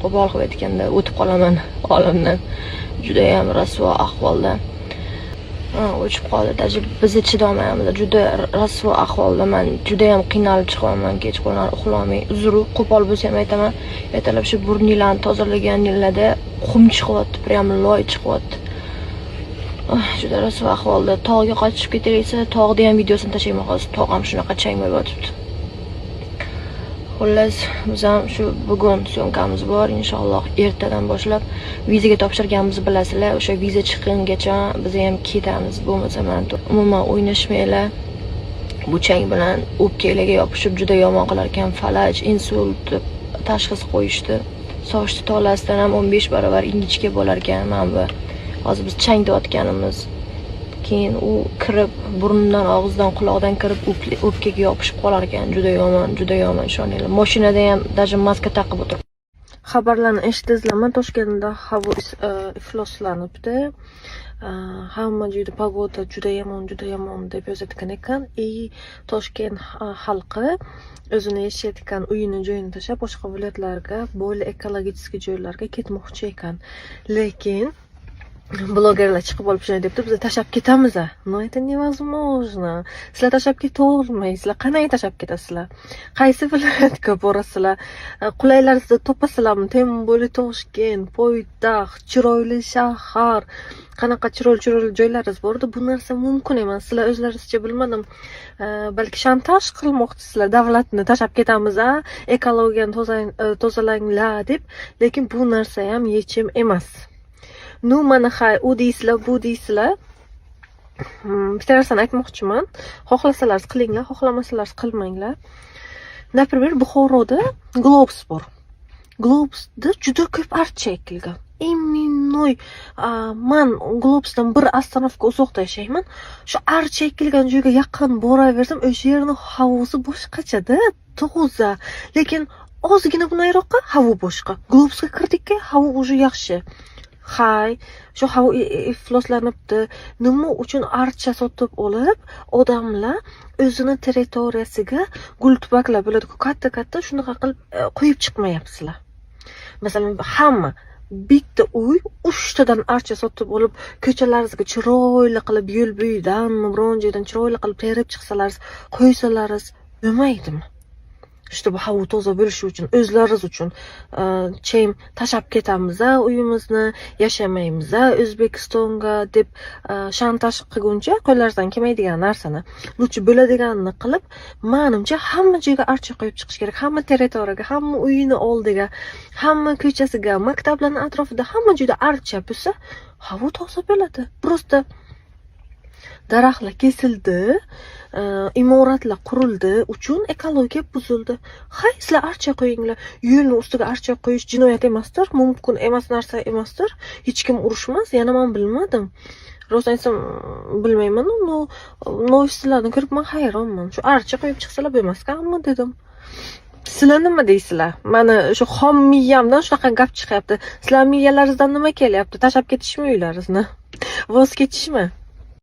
Qo'pol qilib aytganda, o'tib qolaman olamdan. Judayam rasvo ahvolda. Ha, o'chib qoldi. Даже biza chidolmayapmiz. Juda rasvo ahvoldaman. Judayam qiynalib chiqyapman kechqurun, uxlolmay. Uzr, qo'pol bo'lsa ham aytaman. Ertalab shu burninglarni tozalaganinglarda qum chiqyapti, прям loy chiqyapti. Ah, juda rasvo ahvolda. Tog'ga qochib ketaylik desa, tog'da ham videosini tashlayman hozir. Tog' ham shunaqa chang bo'lib yotibdi. Xullas, biz ham shu bugun съёмка miz bor, inshaalloh ertadan boshlab vizaga topshirganimizni bilasizlar. O'sha viza chiqqungacha biz ham ketamiz. Bo'lmasa mana umuman o'ynashmanglar. Bu chang bilan o'pkalarga yopishib juda yomon qilar ekan, falaj, insult deb tashxis qo'yishdi. Sochni tolasidan ham 15 barobar ingichka bo'lar ekan mana bu. Hozir biz chang deyotganimiz. Keyin u kirib burundan, og'izdan, quloqdan kirib o'pkaga yopishib qolar ekan. Juda yomon, juda yomon, ishoninglar. Mashinada ham даже maska taqib o'tirib. Xabarlarni eshitdingizlarmi? Toshkentda havo ifloslanibdi. Hamma joyda погода juda yomon, juda yomon deb yozayotgan ekan. И Toshkent xalqi o'zini yashayotgan uyini, joyini tashlab, boshqa viloyatlarga, более экологический joylarga ketmoqchi ekan. Lekin blogerlar chiqib olib shunday debdi: "Biz tashlab ketamiz". Но это невозможно. Sizlar tashlab ketolmaysizlar. Qanday tashlab ketasizlar? Qaysi viloyatga borasizlar? Qulaylarni topasizlarmi? Тем более Toshkent poytaxt, chiroyli shahar, qanaqa chiroyli chiroyli joylaringiz bor edi. Bu narsa mumkin emas. Sizlar o'zlaringizcha, bilmadim, balki shantaj qilmoqchisizlar davlatni, tashlab ketamiz, a ekologiyani tozalanglar deb. Lekin bu narsa ham yechim emas. Ну, mana, hay, u deysizlar, bu deysizlar. Bitta narsani aytmoqchiman: xohlasalar qilinglar, xohlamasalar qilmanglar. Например, Buxoroda Globus bor. Globusda juda ko'p archa ekilgan. Именно man Globusdan bir остановка uzoqda yashayman. Shu archa ekilgan joyga yaqin boraversam, o'sha yerni havosi boshqachada, toza. Lekin ozgina bunayroqqa havo boshqa. Globusga kirdikka, havo уже yaxshi. Hay, shu havo ifloslanibdi. Nima uchun archa sotib olib, odamlar o'zini territoriyasiga gultubaklar bo'ladi-ku, katta katta, shunaqa qilib qo'yib chiqmayapsizlar? Masalan, hamma bitta uy uchtadan archa sotib olib, ko'chalaringizga chiroyli qilib, yo'l bo'yidanmi, biron joydan chiroyli qilib terib chiqsalaringiz, qo'ysalaringiz bo'lmaydimi? Чтобы havo toza bo'lishi uchun, o'zlaringiz uchun, чем tashlab ketamiz a uyimizni, yashamaymiz a O'zbekistonga deb shantaj qilguncha, qo'llaringizdan kelmaydigan narsani лучше bo'ladiganini qilib, manimcha, hamma joyga archa qo'yib chiqish kerak. Hamma territoriyaga, hamma uyini oldiga, hamma ko'chasiga, maktablarni atrofida, hamma joyda archa bo'lsa, havo toza bo'ladi. Просто daraxtlar kesildi, imoratlar qurildi uchun ekologiya buzildi. Hay, sizlar archa qo'yinglar. Yo'lni ustiga archa qo'yish jinoyat emasdir, mumkin emas narsa emasdir. Hech kim urushmas. Yana man bilmadim, rost aytsam, bilmayman. Но новость larni ko'rib man hayronman. Shu archa qo'yib chiqsalar bo'lmaskanmi, dedim. Sizlar nima deysizlar? Mani shu xom miyamdan shunaqa gap chiqyapti. Sizlar miyalaringizdan nima kelyapti? Tashlab ketishmi uylaringizni, voz kechishmi?